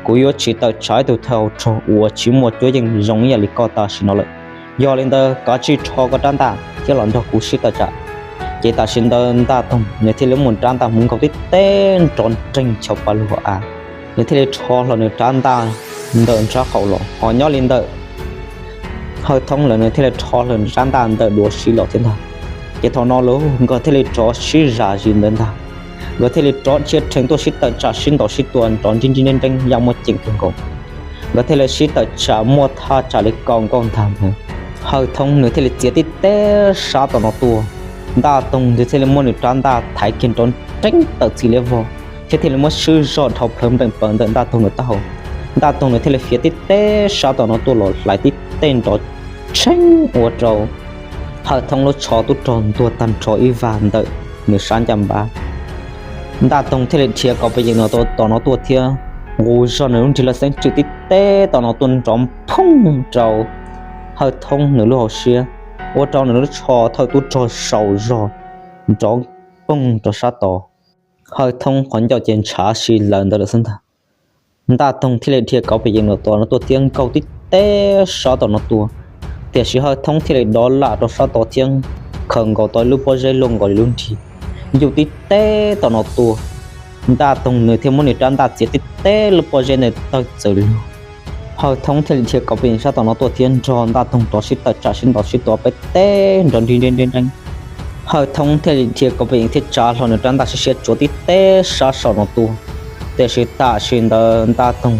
kuv yuav tsis tawm tsam ib tug thawj hauv rog uas tsis muaj cuab yeej zoo ib yam li koj tam sim no lawm. Yog li ntawd koj cia li rho koj rab ntaj thiab los nrog kuv sib tawm tsam. Ces tam sim ntawd Ntaj Toog nws thiaj li muab rab ntaj hmuv nkaug tib teb nrov nreeg ncho pa lug hauv av. Nws thiaj li rho hlo nws rab ntaj ntawm nraub qaum los, ho nyob li ntawm Hawj Thoob lawm nws thiaj li rho hlo nws rab ntaj ntawm duav siv los thiab ntag. Ces thaum no lauj nkawd thiaj li rov sib zam zis ntawd ntag. Nkawd thiaj li rov dhia rhees tuaj sib tawm tsam sib ntaus sib tua nrov nrib nrib nreeb nreeb yam muaj ceem kawg nkaus. Nkawd thiaj li sib tawm tsam muaj thaj tsam li kaum nkaus ntag ntawd. Hawj Thoob nws thiaj li txiav tib teb sab tom no tuaj, Ntaj Toog nws thiaj li muab nws rab ntaj thaiv kiag nrov nreeb tawm txij liab vog, thiab thiaj li muab swb zog dhau plawv npleem plaws ntawm Ntaj Toog nws taub hau. Ntaj Toog nws thiaj li fiav tib teb sab tom no tuaj los hlais tib teg nrov tshee ua rau Hawj Thoob lub tsho tub rog ntuag tag nrho ib vag ntawm nws sab ncaj npab. Ntaj Toog thiaj li dhia kauv pes yees no tom no tuaj thiab nqus zog nws lub nrig laj xeeb tswm tib teb tom no tuaj nrov phooj rau Hawj Thoob nws lub hauv siab, ua rau nws lub tsho thawj tub rog saum zog nrov poog rau sab tod. Hawj Thoob qhov ncauj ces ntshav si lawm ntawd lawm xwb ntag. Ntaj Toog thiaj li dhia kauv pes yees no tom no tuaj thiab nkaug tib teb sab tom no tuaj, tiam sis Hawj Thoob thiaj li dov lam rau sab tod thiab khaws nkaus tau ib lub pob zeb luaj nkaus li lub nrig, yuj tib teb tom no tuaj. Ntaj Toog nws thiaj muab nws rab ntaj txiav tib teb lub pob zeb ntawd tawg txawm lug. Hawj Thoob thiaj li dhia kauv pes yees sab tom no tuaj thiab nrog Ntaj Toog rov sib tawm tsam sib ntaus sib tua peb teg nrov nrib nrib nreeb nreeb. Hawj Thoob thiaj li dhia kauv pes yees thiab tsa hlo nws rab ntaj siab siab tsuav tib teb sab saum no tuaj, tiam sis tam sim ntawd Ntaj Toog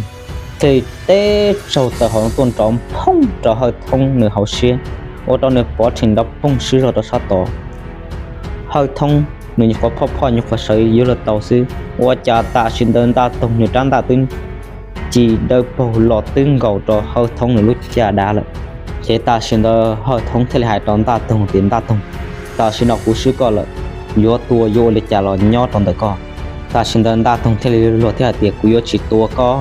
thiaj li teb tsaug tawm hauv no tuaj nrov phooj rau Hawj Thoob nws hauv siab, ua rau nws pov rhees nrov poog swb zog rau sab tod. Hawj Thoob nws nyuam qhuav phoj phoj nyuam qhuav sawv yuav luag tau xwb, ua cas tam sim ntawd Ntaj Toog nws rab ntaj twb ci dawb paug los twb nkaus rau Hawj Thoob nws lub caj dab lawm. Ces tam sim ntawd Hawj Thoob thiaj li hais rau Ntaj Toog tias, Ntaj Toog, tam sim no kuv swb koj lawm, yuav tua yuav ua li cas los nyob rau ntawm koj. Tam sim ntawd Ntaj Toog thiaj li luag thiab hais tias, kuv yuav tsis tua koj,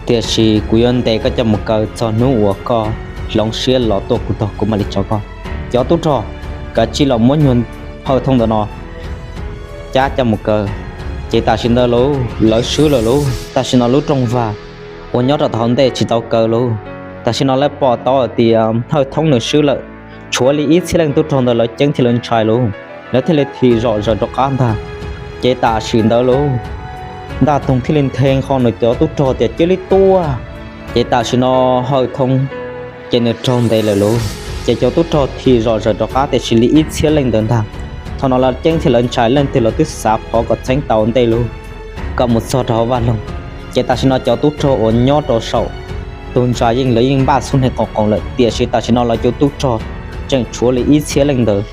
tiam sis kuv yuav ntes koj coj mus kaw txog hnub uas koj hloov siab los tuaj kuv tog kuv mam li tso koj. Cov tub rog, kav tsij los muab nyuag Hawj Thoob ntawm no cab coj mus kaw. Ces tam sim ntawd lauj, lawv swb lawm lauj. Tam sim no lub rooj vag uas nyob rau tom hauv ntej tsis tau kaw lauj. Tam sim no lawv pom tau hais tias Hawj Thoob nws swb lawm, tshuav li ib txhiab leej tub rog ntawd lawv ceeb thiab lawv ntshai lauj, lawv thiaj li thim zom zaws rov qab ntag. Ces tam sim ntawd lauj, Ntaj Toog thiaj li nthe nqho nws cov tub rog tias cia li tuaj. Ces tam sim no Hawj Thoob ces nws raug ntes lawm lauj, ces cov tub rog thim zom zaws rov qab tiam sis li ib txhiab leej ntawd ntag. Thaum no lawv ceeb thiab lawv ntshai, leej twg los twb xav phov kom txheeb tau ntej lauj, kom mus txog rau hauv vaj loog. Ces tam sim no cov tub rog uas nyob rau saum tus ntsa yeej lawv yeej npaj xub neeg qoom qoos lawm, tiam sis tam sim no lawv cov tub rog tseem tshuav li ib txhiab leej ntawd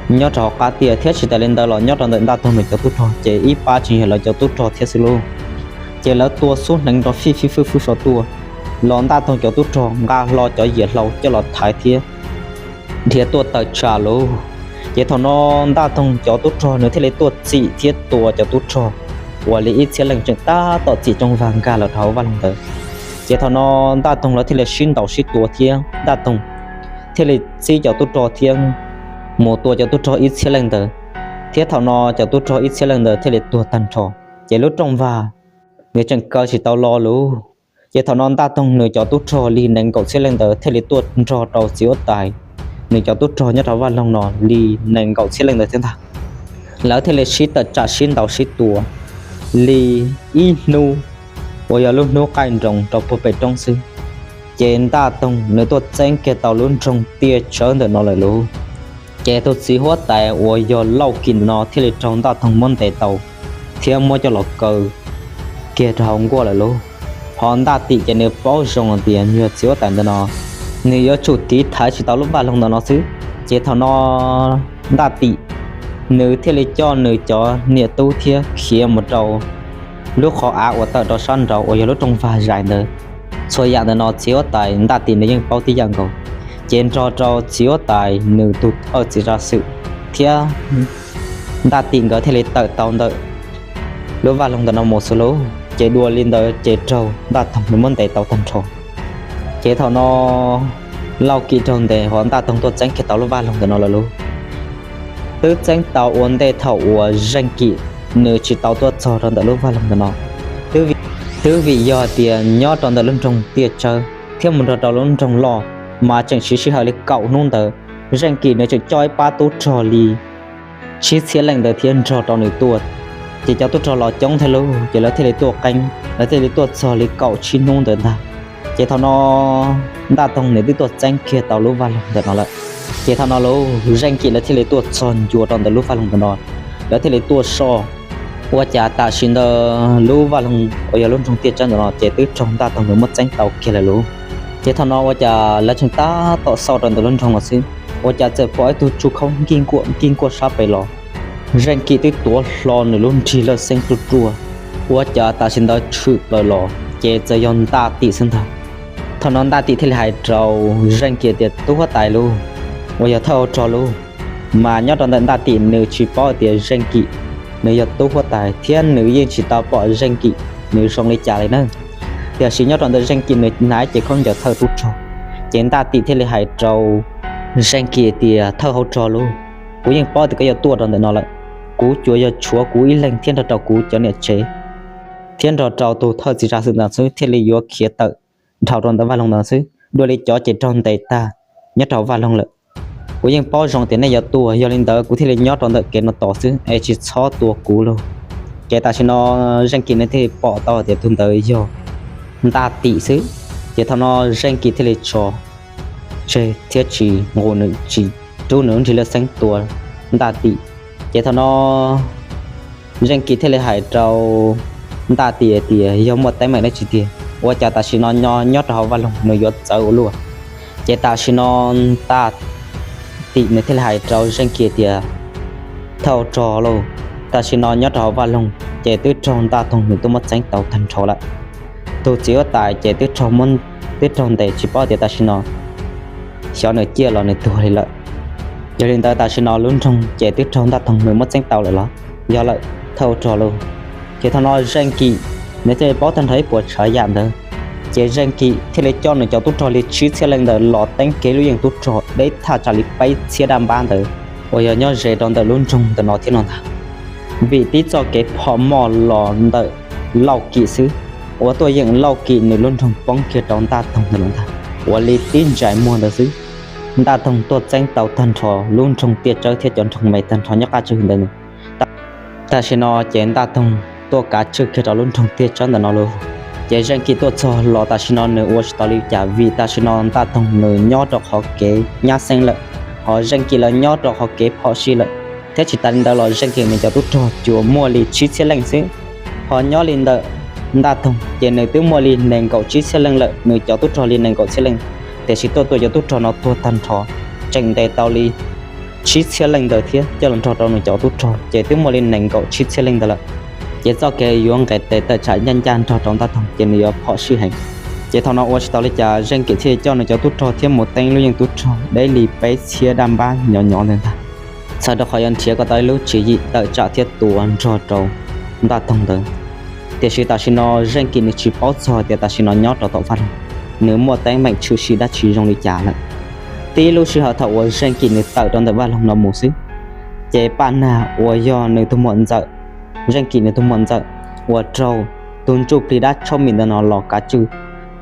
nyob rau hauv qab tiaj, thiab tsis tas li ntawd los nyob rau ntawm Ntaj Toog nws cov tub rog ces ib pab tseem yog lawv cov tub rog thiab xwb lauj. Ces lawv tua xub hneev nrov fij fib fwb fwb saum tuaj, los Ntaj Toog cov tub rog nqa hlo cov yias hlau coj los thaiv thiab dhia tuaj tawm tsam lauj. Ces thaum no Ntaj Toog cov tub rog nws thiaj li tuaj txim thiab tua cov tub rog uas li ib txhiab leej tseem tab tom txim rooj vag nkag los rau hauv vaj loog ntawd. Ces thaum no Ntaj Toog lawv thiaj li sib ntaus sib tua thiab Ntaj Toog thiaj li txib cov tub rog thiab mus tua cov tub rog ib txhiab leej ntawd, thiab thaum no cov tub rog ib txhiab leej ntawd thiaj li tuag tag nrho. Ces lub rooj vag nws tseem kaw tsis tau lo lauj. Ces thaum no Ntaj Toog nws cov tub rog li nees nkaum txhiab leej ntawd thiaj li tuaj nrog rau txiv huab tais nws cov tub rog nyob rau vaj loog no li nees nkaum txhiab leej ntawd thiab ntag. Lawv thiaj li sib tawm tsam sib ntaus sib tua li ib hnub uas yog lub hnub qaij nroos rau puag pem roob xwb. Ces Ntaj Toog nws tuaj txeeb kiag tau lub nroog tiaj tsawb ntawm no lawm lauj. Ces tus txiv huab tais uas yog Lauj Kim ntawm no thiaj li raug Ntaj Toog muab ntes tau thiab muab coj los kaw kiag rau hauv nkuaj lawm lauj. Ho Ntaj Tim ces nws paub zoo tias nyuag txiv huab tais ntawm no nws yuav tsum tiv thaiv tsis tau lub vaj loog ntawm no xwb. Ces thaum no Ntaj Tim nws thiaj li coj nws cov niam tub thiab khiav mus rau lub qhov av uas tawm rau sab nraud uas yog lub rooj vag zais ntawd. Txhua yam ntawm no txiv huab tais Ntaj Tim nws yeej paub tib yam nkaus. Ces nrog rau txiv huab tais nws tus thawj txiv tsav xwm thiab Ntaj Tim nkawd thiaj li tawm tau ntawm lub vaj loog ntawm no mus xwb lauj. Ces dua li ntawd ces raug Ntaj Toog nws muab ntes tau tag nrho. Ces thaum no Lauj Kim raug ntes ho Ntaj Toog tuaj txeeb kiag tau lub vaj loog ntawm no lawm lauj. Twb txeeb tau ua ntej thaum uas Zeej Kim nws tsis tau tuaj txog rau ntawm lub vaj loog ntawm no. Twb vim yog tias nyob rau ntawm lub nroog Tiaj Tsawb thiab mus nrog rau lub nroog loj mas tseem siv sij hawm li kaum hnub ntawd, Zeej Kim nws tseem coj ib pab tub rog li tsib txhiab leej ntawd thiab nrog rau nws tuaj. Ces cov tub rog los coob thiab lauj, ces lawv thiaj li tuaj qeeb, lawv thiaj li tuaj txog li kaum tsib hnub ntawd ntag. Ces thaum no Ntaj Toog nws twb tuaj txeeb kiag tau lub vaj loog ntawm no lawm. Ces thaum no lauj, Zeej Kim lawv thiaj li tuaj txog ncua rau ntawm lub vaj loog ntawm no, lawv thiaj li tuaj soj. Ua cas tam sim ntawd lub vaj loog uas yog lub nroog Tiaj Tsawb ntawm no ces twb raug Ntaj Toog nws muab txeeb tau kiag lawm lauj. Ces thaum no ua cas lawv tseem tab tom xauj rau ntawm lub nroog no xwb, ua cas txawm pom ib tug tsuj khaub nkig nkuaj nkig nkuaj sab pem los. Zeej Kim twb tuav hlo nws lub nrig lawj xeeb ruaj ruaj, ua cas tam sim ntawd tshwm plaws los ces txawm yog Ntaj Tim xwb ntag. Thaum no Ntaj Tim thiaj li hais rau Zeej Kim tias, tub huab tais lauj, uas yog thawj hauv rog lauj. Mas nyob rau ntawm Ntaj Tim nws tsis paub tias Zeej Kim nws yog tub huab tais thiab nws yeej tsis tau pom Zeej Kim nws zoo li cas li na. Tiam sis nyob rau ntawm Zeej Kim nws hnav cev khaub ncaws thawj tub rog, ces Ntaj Tim thiaj li hais rau Zeej Kim tias, thawj hauv rog lauj, kuv yeej paub tias koj yuav tuaj rau ntawm no lawm. Kuv tsuas yog tshuav kuv ib leeg thiab nrog rau kuv cov niam tsev thiab nrog rau tus thawj txiv tsav xwm ntawd xwb thiaj li yuav khiav tawm dhau rau ntawm vaj loog ntawd xwb, dua li cov ces raug ntes tag nyob rau vaj loog lawm. Kuv yeej paub zoo tias nej yuav tuaj, yog li ntawd kuv thiaj li nyob rau ntawm kev no tos xwb es tsis txhob tua kuv lauj. Ces tam sim no Zeej Kim nws thiaj li pom tau tias tus ntawd yog Ntaj Tim xwb. Ces thaum no Zeej Kim thiaj li tso tseg thiab tsis nqus nws, tsis rub nws lub nrig lawj xeeb tua Ntaj Tim. Ces thaum no Zeej Kim thiaj li hais rau Ntaj Tim tias, yog muaj teeb meem dab tsi tiag, ua cas tam sim no nyob rau hauv vaj loog nws yuav txawv ua luaj? Ces tam sim no Ntaj Tim nws thiaj li hais rau Zeej Kim tias, thawj hauv rog lauj, tam sim no nyob rau hauv vaj loog ces twb raug Ntaj Toog nws tuaj muab txeeb tau tag nrho lawm. Tus txiv huab tais ces twb raug ntes tsis paub tias tam sim no xyov nws ciaj los nws tuag li lawm. Yog li ntawd tam sim no lub nroog ces twb raug Ntaj Toog nws muab txeeb tau lawm los? Yog lawm, thawj hauv rog lauj. Ces thaum no Zeej Kim nws thiaj li paub tag nrho ib puas tsav yam ntawd. Ces Zeej Kim thiaj li coj nws cov tub rog li tsib txhiab leej ntawd los teeb kiag lub yeej tub rog deb thaj tsam li peb txhiab daj npab ntawd uas yog nyob ze rau ntawm lub nroog ntawm no thiab no ntag. Vim tib txoj kev phom moj los ntawm Lauj Kim xwb, ua tuaj yeem Lauj Kim nws lub nroog poob kiag rau Ntaj Toog ntawd los ntag. Ua li tib ntsais muag ntawd xwb, Ntaj Toog tuaj txeeb tau tag nrho lub nroog Tiaj Tsawb thiab cov nroog me tag nrho nyob qab tswj ntawd. Tam sim no ces Ntaj Toog tuaj kav tswj kiag rau lub nroog Tiaj Tsawb ntawm no lauj. Ces Zeej Kim tuaj txog los tam sim no nws ua tsis tau li cas vim tam sim no Ntaj Toog nws nyob rau qhov kev nyab xeeb lawm, ho Zeej Kim lawv nyob rau qhov kev phom sij lawm. Thiab tsis tas li ntawd los Zeej Kim nws cov tub rog tsuas muaj li tsib txhiab leej xwb, ho nyob li ntawm Ntaj Toog ces nws twb muaj li nees nkaum tsib txhiab leej lawm, nws cov tub rog li nees nkaum txhiab leej. Tiam sis tuaj tua cov tub rog no tuag tag nrho, tseem ntes tau li tsib txhiab leej ntawd thiab coj los nrog rau nws cov tub rog ces twb muaj li nees nkaum tsib txhiab leej ntawd lawm. Ces txoj kev yuav nqes tes tawm tsam ncaj ncaj nrog rau Ntaj Toog ces nws yuav phom sij heev. Ces thaum no ua tsis tau li cas Zeej Kim thiaj coj nws cov tub rog thiab mus teeb lub yeej tub rog deb li peb txhiab daj npab nyov nyov ntawd ntag, txhawm rau qhov yuav nrhiav kom tau ib lub tswv yim tawm tsam thiab tua nrog rau Ntaj Toog ntawd. Tiam sis tam sim no Zeej Kim nws tsis paub txog tias tam sim no nyob rau tom vaj loog nws muaj teeb meem tshwm sim dab tsi zoo li cas lawm. Tib lub sij hawm thaum uas Zeej Kim nws tawm rau ntawm vaj loog no mus xwb, ces Paj Nag uas yog nws tus muam ntxawm, Zeej Kim nws tus muam ntxawm uas raug tus ntsuj plig dab tshauj mim ntawm no los kav tswj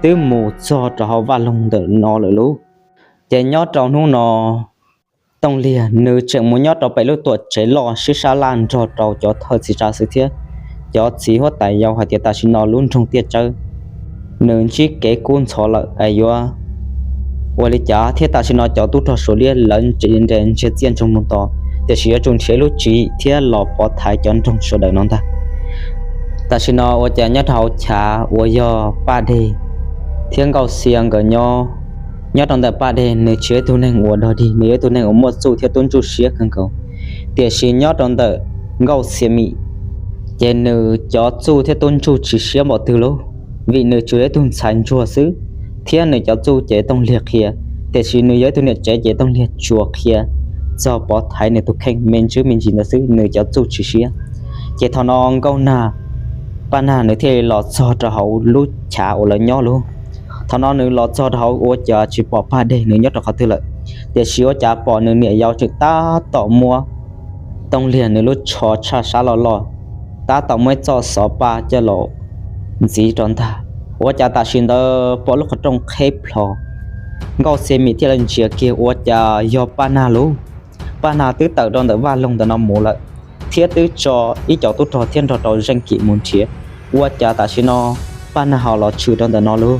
twb mus txog rau hauv vaj loog ntawm no lawm lauj. Ces nyob rau hnub no Tooj Liag nws tseem mus nyob rau pem lub tuam tsev loj sib sab laj nrog rau cov thawj txiv tsav xwm thiab cov txiv huab tais yau hais tias tam sim no lub nroog Tiaj Tsawb nws ntsib kev kub ntxhov lawm es yuav ua li cas thiab tam sim no cov tub rog Suav liab lawv nres ntsiag txiaj ntsoog mus tos, tiam sis yuav tsum nrhiav lub tswv yim thiab los pov thaiv cov nroog sawv daws no ntag. Tam sim no ua cas nyob rau hauv chav uas yog Paj Dej thiab Nkauj Xia nkawd nyob Nyob rau ntawm Paj Dej nws tsis yog ib tug neeg uas dog dig, nws yog ib tug neeg uas muaj txuj thiab tub ntsuj siab kawg nkaus. Tiam sis nyob rau ntawm Nkauj Xiav Mim, ces nws cov txuj thiab tub ntsuj tsis siab npaum twg lauj, vim nws tsuas yog ib tug ntxhais ntsuag xwb, thiab nws cov txuj ces Tooj Liag qhia, tiam sis nws yog ib tug niam tsev ces Tooj Liag tsuas qhia txog pov thaiv nws tus kheej me ntsis me ntsis ntawd xwb, nws cov txuj tsis siab. Ces thaum no Nkauj Nag, Paj Nag nws thiaj li los txog rau hauv lub chav uas lawv nyob lauj. Thaum no nws los txog rau hauv ua cas tsis pom Paj Dej nws nyob rau qhov twg lawm, tiam sis ua cas pom nws niam yau tseem tab tom muab Tooj Liag nws lub tsho tshaj sab loj loj, tab tom muab ib txoj xov paj coj los ntxiv rau ntag. Ua cas tam sim ntawd pom lub qhov rooj qheb plho, Nkauj Xiav Mim thiaj li ntsia kiag ua cas yog Paj Nag lauj. Paj Nag twb tawm rau ntawm vaj loog ntawm no mus lawm, thiab twb tso ib co tub rog thiab nrog rau Zeej Kim mus nrhiav. Ua cas tam sim no Paj Nag ho los tshwm rau ntawm no lauj?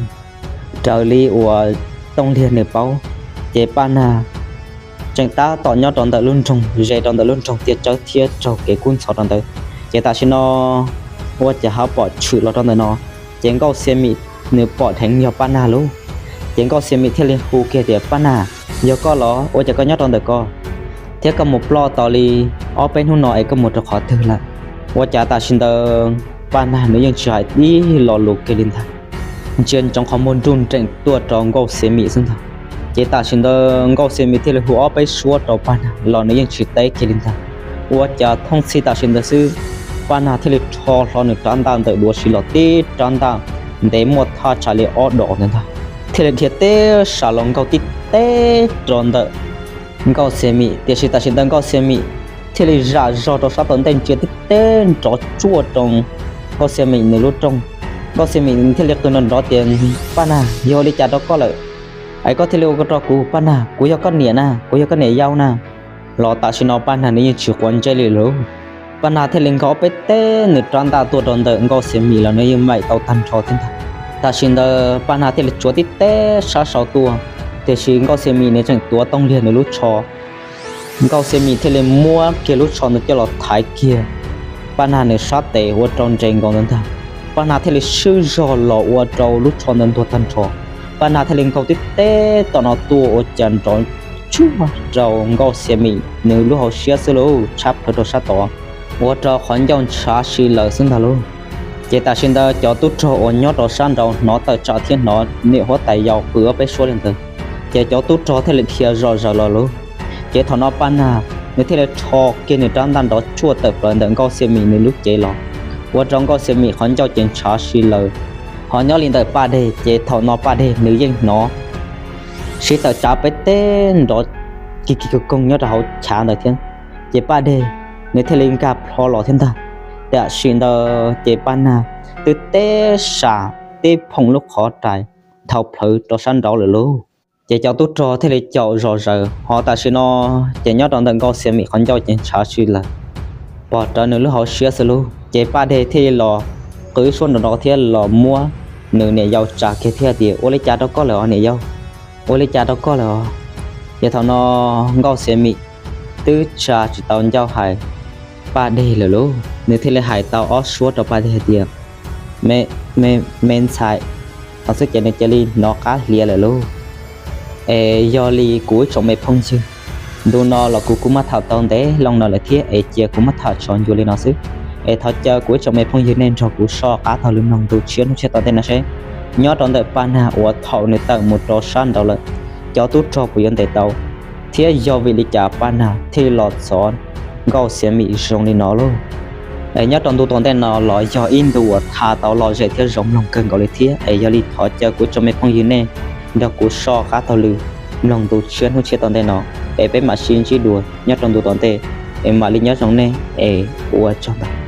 Raws li uas Tooj Liag nws paub, ces Paj Nag tseem tab tom nyob rau ntawm lub nroog, ze rau ntawm lub nroog tiaj tsawb thiab raug kev kub ntxhov rau ntawd. Ces tam sim no ua cas ho pom tshwm los rau ntawm no, ces Nkauj Xiav Mim nws pom dheev yog Paj Nag lauj. Ces Nkauj Xiav Mim thiaj li hu kiag tias, Paj Nag, yog koj los? Ua cas koj nyob rau ntawm ko thiab koj mus ploj tau li ob peb hnub no es koj mus rau qhov twg lawm? Ua cas tam sim ntawd Paj Nag nws yeej tsis hais ib lo lus kiag li ntag, ntsia ntsoov qhov muag nruj nreem tuaj rau Nkauj Xiav Mim xwb ntag. Ces tam sim ntawd Nkauj Xiav Mim thiaj li hu ob peb suab rau Paj Nag los nws yeej tsis teb kiag li ntag. Ua cas thooj txhij tam sim ntawd xwb, Paj Nag thiaj li rho hlo nws rab ntaj ntawm duav siv los tib rab ntaj ntev muaj thaj tsam li ob dos ntawd ntag, thiaj li dhia tib sas los nkaug tib teb rau ntawm Nkauj Xiav Mim. Tiam sis tam sim ntawd Nkauj Xiav Mim thiaj li zam zog rau sab tom ntej ntsia tib teb nrov tsuaj rau Nkauj Xiav Mim nws lub rooj. Nkauj Xiav Mim thiaj li qw nrov nrov tias, Paj Nag, yog ua li cas rau koj lawm es koj thiaj li ua rau kuv? Paj Nag, kuv yog koj niam na, kuv yog koj niam yau na. Los tam sim no Paj Nag nws yeej tsis quav ntsej li lauj. Paj Nag thiaj li nkaug ob peb teg nws rab ntaj tuaj rau ntawm Nkauj Xiav Mim los nws yeej maim tau tag nrho thiab ntag. Tam sim ntawd Paj Nag thiaj li tsuav tib teb sab saud tuaj, tiam sis Nkauj Xiav Mim nws tseem tuav Tooj Liag nws lub tsho. Nkauj Xiav Mim thiaj li muab kiag lub tsho ntawd coj los thaiv kiag Paj Nag nws sab tes ua rau nres nkaus ntawd ntag. Paj Nag thiaj li swb zog los ua rau lub tsho ntawd ntuag tag nrho. Paj Nag thiaj li nkaug tib teb tom no tuaj ua cas nrov tsuag rau Nkauj Xiav Mim nws lub hauv siab xwb lauj, tshab plaws rau sab tod, ua rau qhov ncauj ntshav si lawm xwb ntag lauj. Ces tam sim ntawd cov tub rog uas nyob rau sab nraud hnov tawm tsam thiab hnov niam huab tais yau qw ob peb suab li ntawd, ces cov tub rog thiaj li dhia zom zaws los lauj. Ces thaum no Paj Nag nws thiaj li rho kiag nws rab ntaj nrov tsuaj tawm plaws ntawm Nkauj Xiav Mim nws lub cev los, ua rau Nkauj Xiav Mim qhov ncauj ces ntshav si lawm. Ho nyob li ntawm Paj Dej ces thaum no Paj Dej nws yeej hnov sib tawm tsam peb teb nrov kig kig koog koog nyob rau hauv chav ntawd thiab. Ces Paj Dej nws thiaj li nkag plho los thiab ntag. Tam sim ntawd ces Paj Nag twb teb sam tib phoom lub qhov rais nthau plhawv rau sab nraud lawm lauj. Ces cov tub rog thiaj li caum zom zaws, ho tam sim no ces nyob rau ntawm Nkauj Xiav Mim qhov ncauj ces ntshav si lawm, pog rawv nws lub hauv siab xwb lauj. Ces Paj Dej thiaj li los qw suab nrov nrov thiab los muab nws niam yau tsa kiag thiab tias, Ua li cas rau koj lawm os niam yau? Ua li cas rau koj lawm os? Ces thaum no Nkauj Xiav Mim twb tsa tsis tau ncauj hais Paj Dej lawm lauj, nws thiaj li hais tau ob suab rau Paj Dej hais tias, Me, me ntxhais, no xwb ces nws cia li hnov qab hliav lawm lauj. Es yog li kuv ib tsoom me phooj ywg, ntu no los kuv kuj muab tham tau ntev loo no lawm thiab es cia kuv muab tham tso ncua li no xwb. Es thov caw kuv ib tsoom me phooj ywg nej nrog kuv soj qab taug lw mloog ntu tshiab hnub tshiab tom ntej no seb nyob rau ntawm Paj Nag uas thaum nws tawm mus rau sab nraud lawm, cov tub rog puas yuav ntes tau, thiab yog vim li cas Paj Nag thiaj li los txov Nkauj Xiav Mim zoo li no lauj. Es nyob rau ntu tom ntej no los yog ib ntu uas tham tau lom zem thiab zoo mloog kawg nkaus li thiab. Es yog li thov caw kuv ib tsoom me phooj ywg nej nrog kuv soj qab taug lw mloog ntu tshiab hnub tshiab tom ntej no, es peb mam sib ntsib dua nyob rau ntu tom ntej, es mam li nyob zoo nej, es ua tsaug ntau.